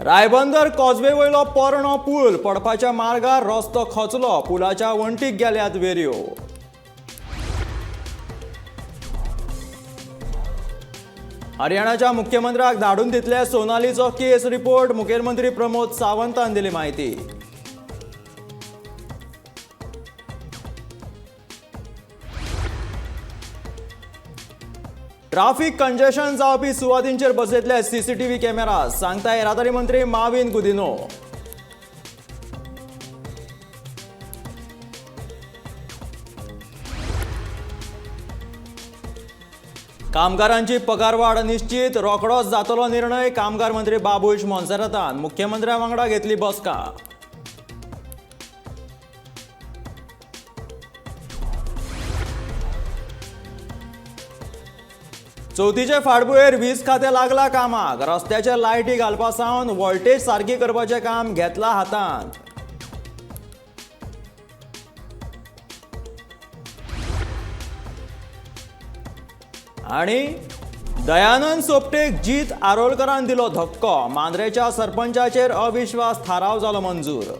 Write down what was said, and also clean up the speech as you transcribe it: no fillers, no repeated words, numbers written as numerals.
Ribandar causeway वयलो पोरणो पूल पडपाच्या मार्गार रस्तो खचलो. पुलाच्या वण्टीक गेल्यात वेऱ्यो. हरियाणाच्या मुख्यमंत्र्याक धाडून दितले सोनालीचो केस रिपोर्ट. मुखेलमंत्री प्रमोद सावंतान दिली म्हायती. ट्राफिक कंजेशन जावपी सुवातींचेर बसयतले सीसीटीव्ही कॅमेरा, सांगता येरादारी मंत्री माविन गुदिन्हो. कामगारांची पगारवाड निश्चित, रोखडोच जातलो निर्णय. कामगार मंत्री बाबूश मोन्सेरातान मुख्यमंत्र्या वांगडा घेतली बसका. चवथीचे फाटभुंयेर वीज खातें लागला कामाक. रस्त्याचे लायटी घालपा सावन व्होल्टेज सारकी करपाचें काम घेतलां हातांत. आनी दयानंद सोपटेक जीत आरोलकरान दिलो धक्को. मांद्रेच्या सरपंचाचेर अविश्वास थाराव जालो मंजूर.